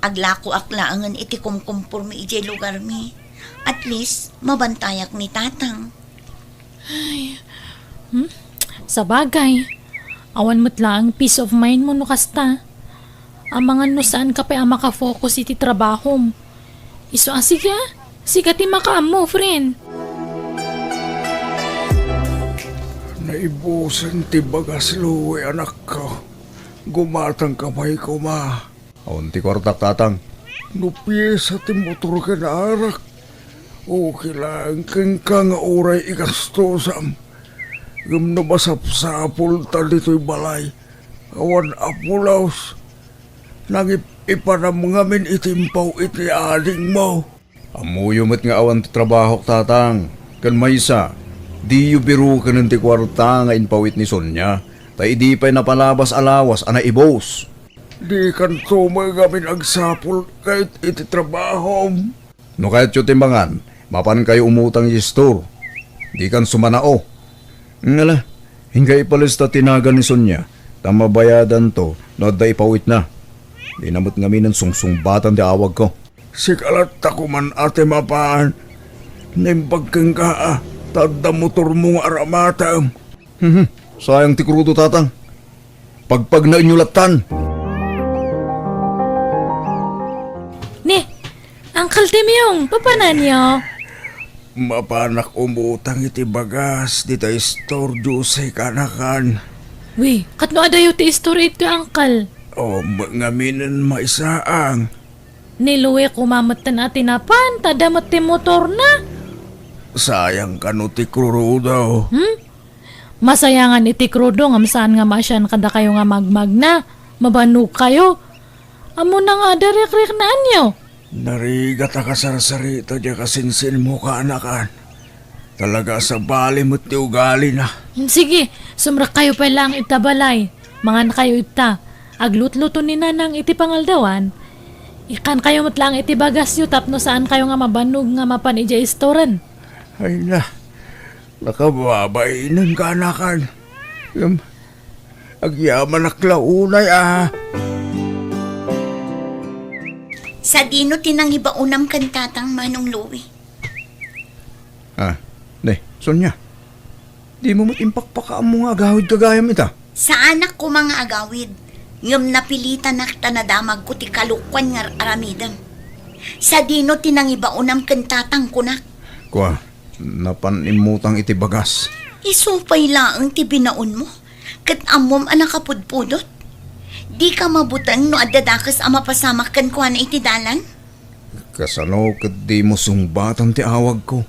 Aglakoak laengen iti kumkumpormi idiay lugarmi. At least, mabantayak ni tatang. Ay, hmm? Sabagay, awan met laeng peace of mind mo no kasta. Amangan no saan ka pay a makafocus iti trabahom. Isu a, sige a, sika ti makaammo, friend. Naibusen ti bagas, Louie, anakko. Gumatangka pay koma. Awan ti kuartak, tatang. No piesa ti motor ken arak, okay laeng kenka nga uray igastosam. Ngem no masapsapulta ditoy balay, awan a pulos. Nangip-ipanam ngamin iti impaw-it ni adingmo. Ammoyo met nga awan ti trabahok, tatang. Ken maysa, diyo birukenen ti kuarta nga impaw-it ni Sonia, ta idi pay napalabas a lawas a naibus. Dikanto met ngamin agsapul ket iti trabahom. No kayatyo ti mangan, mapankayo umutang iti istor. Dikan sumanao. Ngala, inka ipalista ti nagan ni Sonia, ta mabayadanto no adda ipaw-itna. Dina met ngaminen sungsungbatan ti awagko. Sika latta koman a ti mapan. Naimbag kenka a, ta adda motormo nga aramatem. Mhm. Sayang ti krudo, tatang. Pagpagnaenyo lattan. Ni, Uncle Timyong, papananyo? Mapanak umutang iti bagas dita istor, Josie, kaanakan. Wi, ket no adayo ti istor iti, Uncle? O, ma-, ngaminen maisaang. Ni Louie koma metten a ti napan, ta adda met ti motorna. Sayang kano ti krudo. Hmm? Masayangan iti krudo ngem saan nga maasian kadakayo nga magmagna, mabanogkayo. Ammona nga adda rikriknaanyo. Narigat a kasarsarita diay kasinsinmo, kaanakan. Talaga a sabali met ti ugalina. Sige, sumrekkayo pay laeng ita balay. Mangankayo ita. Aglutluto ni Nanang iti pangaldawan. Ikkankayo met laeng iti bagasyo tapno saankayo nga mabannog nga mapan idiay istoren. Ay na, nakababainenka, anakan. Ngem, agyamanak la unay a. Sadino ti nangibaonam ken tatang, Manong Louie? Ah, ne, Sonia. Dimo met impakpakaammo nga agawid gagayam ita? Saanak koma nga agawid, ngem napilitanak ta nadamagko ti kalokuan nga ar-aramidem. Sadino ti nangibaonam ken tatang, kunak? Kua, napan immutang iti bagas. Isu pay laeng ti binaonmo, ket ammom a nakapudpudot. Dika mabuteng no adda dakes a mapasamak kenkuana iti dalan? Kasano ket dimo sungbatan ti awagko?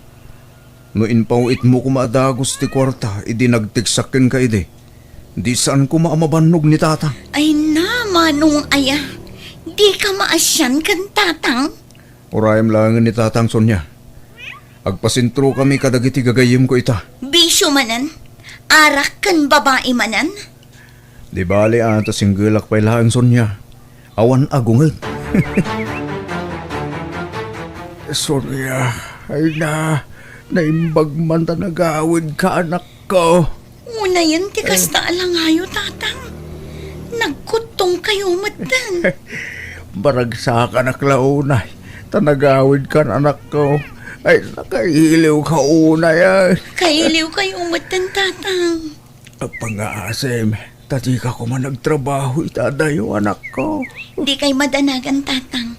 No impaw-itmo koma a dagus ti kuarta idi nagteksak kenka idi, di saan koma a mabannog ni tatang. Ay na, manong aya, dika maasian ken tatang? Urayem laengen ni tatang, Sonia. Agpasentrokami kadagiti gagayyemko ita. Bisio manen? Arak ken babai manen? Di bali a, ta singgelak pay laeng, Sonia. Awan agunged. Sonia, ay na, naimbag man ta nagawidka, anak. Ko. Unayen ti kasta a langayo, Tatang. Nagkuttongkayo metten. Baragsakanak la unay, ta nagawidkan, anakko. Ay, nakailiwka unay, ay. Kailiwkayo metten, Tatang. Apangaasim, ta dika koma nagtrabaho ita adayo, anakko. Dikay madanagan, Tatang.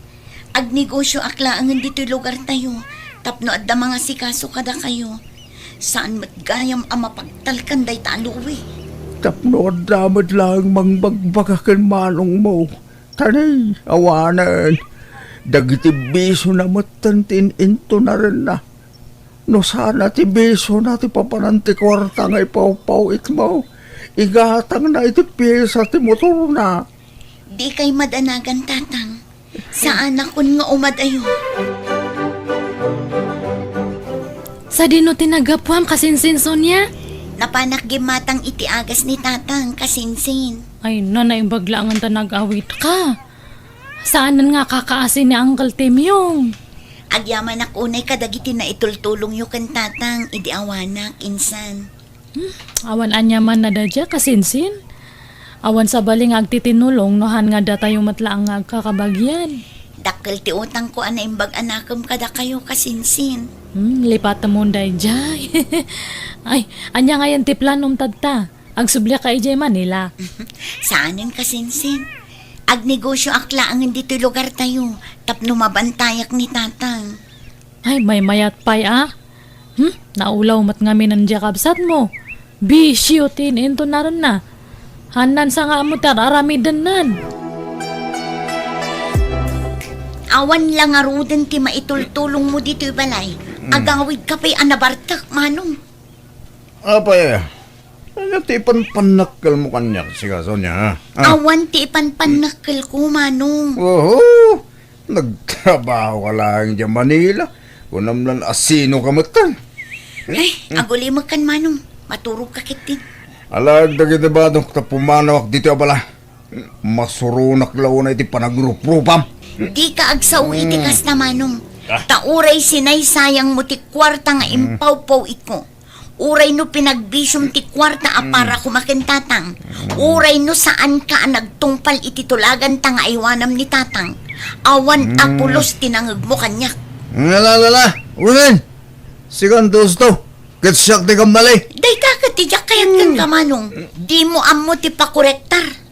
Agnegosioak laengen ditoy lugartayo tapno adda mangasikaso kadakayo. Saan met gayam a mapagtalkan dayta a luwi. Tapno adda met laeng mangbagbaga ken manongmo. Tani, awanen. Dagiti bisiona metten ti in-intunarenna. No sana ti bisiona ti papanan ti kuarta nga ipawpaw-itmo, igatangna iti piesa ti motorna. Dikay madanagan, Tatang. Saanakon nga umadayo. Sadino ti naggapuam, kasinsin, Sonia? Napanak gimmatang iti agas ni Tatang, kasinsin. Ay, na, naimbag laengen ta nag-awitka. Saanen nga kakaasi ni Uncle Timyong? Agyamanak unay kadagiti naitultulongyo ken Tatang idi awanak, insan. Hmm, awan aniaman a daydiay, kasinsin. Awan sabali nga agtitinulong no han nga datayo met laeng nga agkakabagian. Dakkel ti utangko a naimbag a nakem kadakayo, kasinsin. Hmm, lipatemon daydiay. Ay, ania ngayen ti planom tatta? Agsubliak idiay Manila? Saanen, kasinsin. Agnegosioak laengen ditoy lugartayo tapno mabantayak ni Tatang. Ay, maymayat pay a. Hmm? Naulaw met ngamin diay kabsatmo. Bisio ti in-intunarenna. Hanansa nga ammo ti ar-aramidennan. Awan la ngaruden ti maitultulongmo ditoy balay. Hmm. Agawidka pay a nabartek, Manong. Apay, ania ti ipanpannakkelmo kaniak, sika, Sonia, ha? Ah. Awan ti ipanpannakkelko, Manong. Oho! Nagtrabahoka laeng idiay Manila. Kunam lan a sinoka metten. Ay, agulimekkan, Manong. Maturogka ketdin. Alaek dagiti badok ta pumanawak ditoy a balay. Masuronak la unay iti panagruprupam. Dika agsao iti kasta, Manong. Ah. Ta uray sinaysayangmo ti kuarta nga impawpaw-itko, uray no pinagbisiom ti kuarta a para koma ken Tatang, uray no saanka a nagtungpal iti tulaganta nga aywanam ni Tatang, awan a pulos ti nangegmo kaniak. Ala, ala, ala. Unen. Sikan ti usto. Ket siak ti kammali. Dayta ket ti diak kayat kenka, Manong. Dimo ammo ti pakorektar.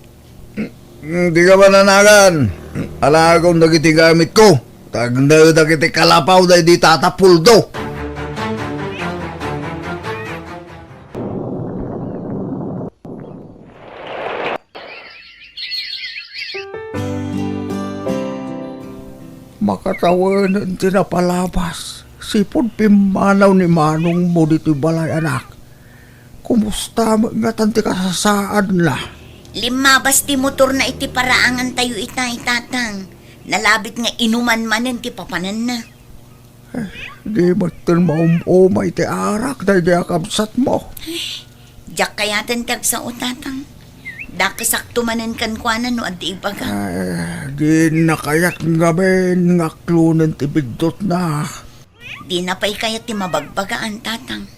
Mm, dika mananagan. Alaekon dagiti gamitko. Tagnedak iti kalapaw daydi Tata Puldo. Makatawenen ti napalabas. Sipud pimmanaw ni manongmo ditoy balay, anak. Kumusta met ngatan ti kasasaadna? Limmabas ti motorna iti paraangantayo itay, Tatang. Nalabit nga inuman manen ti papananna. Eh, di metten maum-umay ti arak daydi a kabsatmo. Diak kayaten ti agsao, Tatang. Dakesakto manen kenkuana no adda ibaga. Ay, dinna kayat ngamin nga aklonen ti biddutna. Dina pay kayat ti mabagbagaan, Tatang.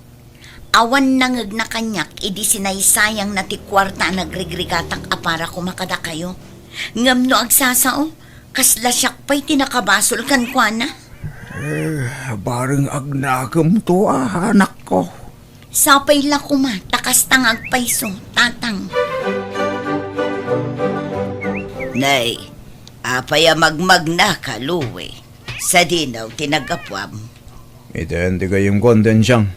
Awan nangegna kaniak idi sinaysayangna ti kuarta a nagrigrigatak a para koma kadakayo. Ngem no agsasao, kasla siak pay ti nakabasol kenkuana. Eh, bareng agnakemto a, anakko. Sapay la koma ta kasta nga agpayso, Tatang. Nay, apay a magmagnaka, Louie? Sadino ti naggapuam? Iten ti gayyemko, Anti Ansiang.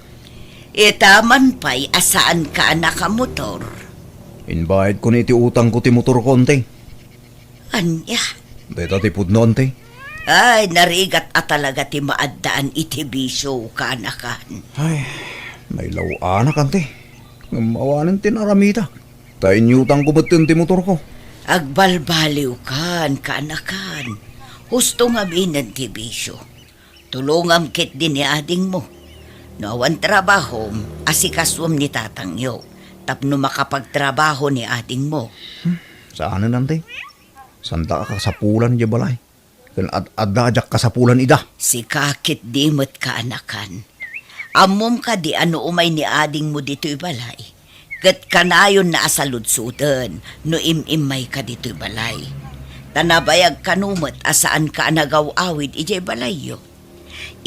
Ita man pay a saanka a nakamotor? Imbayadko ni iti utangko ti motorko, Anti. Ania? Dayta ti pudno, Anti. Ay, narigat a talaga ti maaddaan iti bisio, kaanakan. Ay, nailaw-anak, Anti. Ngem awanen ti naramidak. Ta inyutangko metten ti motorko. Agbalbaliwkan, kaanakan. Husto ngaminen ti bisio. Tulongam ketdi ni adingmo. No awan trabahom, asikasuem ni tatangyo tapno makapagtrabaho ni adingmo. Hmm, saanen, Anti. Saanta a kasapulan idiay balay. Ken ad-adda a diak kasapulan ida. Sika ketdi met, kaanakan. Ammom kadi a no umay ni adingmo ditoy balay, ket kanayonna a saludsoden no im-immayka ditoy balay. Ta nabayag kano met a saanka a nagaw-awid idiay balayyo.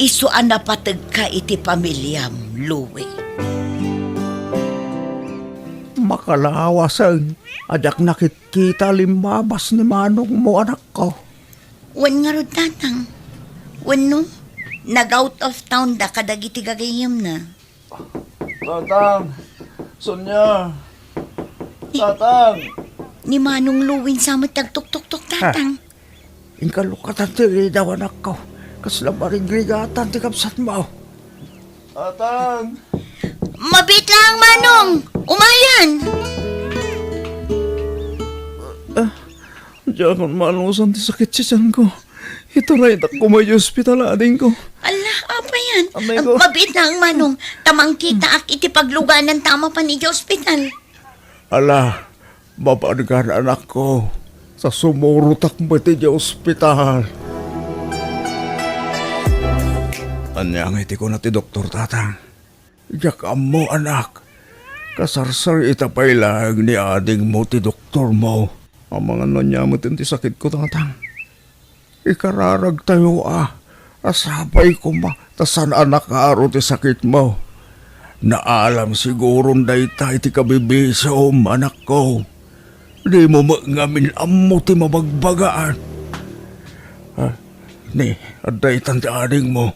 Isu a napategka iti pamiliam, Louie. Makalawasen a diak nakitkita limmabas ni manongmo, anakko. Wen ngarud, Tatang. Wenno, nag-out of town da kadagiti gagayyemna. Tatang! Sonia! Tatang! Ni Manong Louie sa met nagtuktuktok, Tatang. Inkalukatan ti ridaw, anakko. Kasla marigrigatan ti kabsatmo. Tatang! Mabiit laeng, Manong! Umayan! Ah, diakon maanusan ti sakit ti tianko. Itaraydak koma iti ospital, adingko. Ala, apay yan? Amay ko. Mabiit laeng, Manong. Ta mangkitaak iti pagluganan ta mapan iti ospital. Ala, mapangan, anakko, ta sumurotak met iti ospital. Ania ngay ti kuna ti doktor, Tatang? Diak ammo, anak. Kasarsarita pay laeng ni adingmo ti doktormo. Amangan no ania met ti sakitko, Tatang. Ikararagtayo a, a sapay koma ta saan a nakaro ti sakitmo. Naalam siguron dayta iti kabibisiom, anakko. Dimo met ngamin ammo ti mabagbagaan. Ah, ni, adda itan ti adingmo.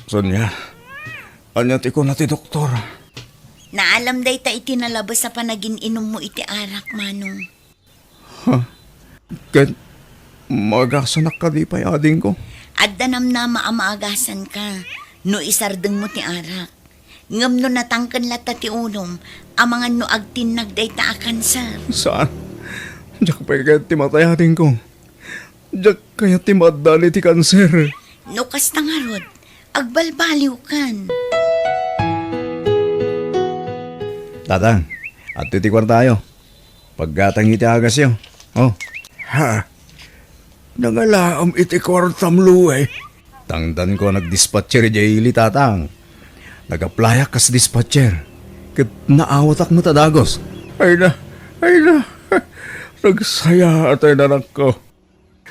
Sonia, ania ti kuna ti doktor? Naalam dayta iti nalabes a panagin-inummo iti arak, Manong. Ha? Ket maagasanak kadi pay, adingko? Adda namnama a maagasanka no isardengmo ti arak. Ngem no natangken latta ti ulom, amangan no agtinnag dayta a kanser. Saan? Diak pay kayat ti matay, adingko. Diak kayat ti maaddaan iti kanser. No kasta ngarud, agbalbaliwkan. Tatang, adtoy ti kuartayo. Paggatang iti agasyo. Oh. Ha? Nangalaam iti kuartam, Louie? Tangdanko a nagdispatcher idiay ili, Tatang. Nag-applyak kas dispatcher. Ket naawatak met a dagus. Ay na, ay na. Nagsaya atay nanakko.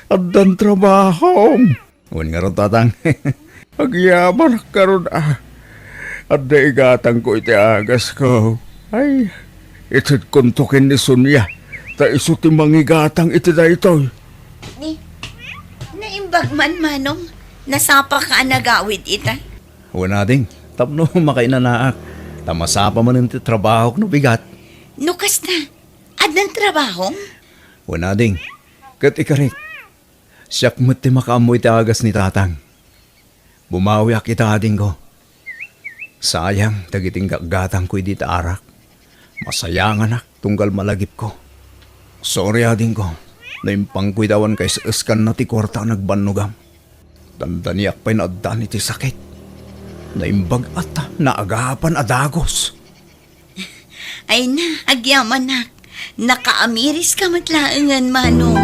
Addan trabahom. Wen ngarud, Tatang. Agyamanak ngarud a. Adda igatangko iti agasko. Ay, itedkonto ken ni Sonia, ta isu ti mangigatang iti daytoy. Ni, naimbag man, Manong. Nasapaka a nagawid ita. Wen, ading, tapno makainanaak. Ta masapa manen ti trabahok no bigat. No kasta, addan trabahom? Wen, ading, ket ikarik. Siak met ti makaammo iti agas ni Tatang. Bumawiak ita, adingko. Sayang dagiti inggatgatangko idi ta arak. Masayanganak tunggal malagipko. Sorry, adingko. Naimpangko ita awan kaes-eskanna ti kuarta a nagbannogam. Dandaniak pay naaddaan iti sakit. Naimbag a ta naagapan a dagus. Ay na, agyamanak. Nakaamiriska met laengen, Manong.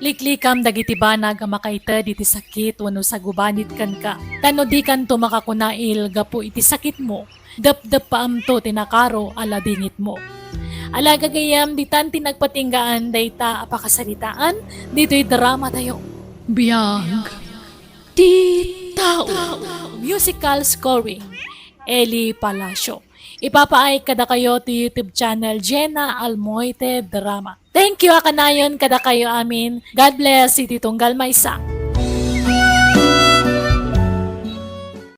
Liklikam dagiti banag a makaited iti sakit wenno sagubanit kenka. Ta no dikanto makakunail gapu iti sakitmo, depdeppaamto ti nakaro a ladingitmo. Ala, gagayyem, ditan ti nagpatinggaan dayta a pakasaritaan ditoy dramatayo. Biag ti tao. Musical scoring, Eli Palacio. Ipapaay kadakayo ti YouTube channel Jena Almoite Drama. Thank you a kanayon kadakayo amin. God bless iti tunggal maysa.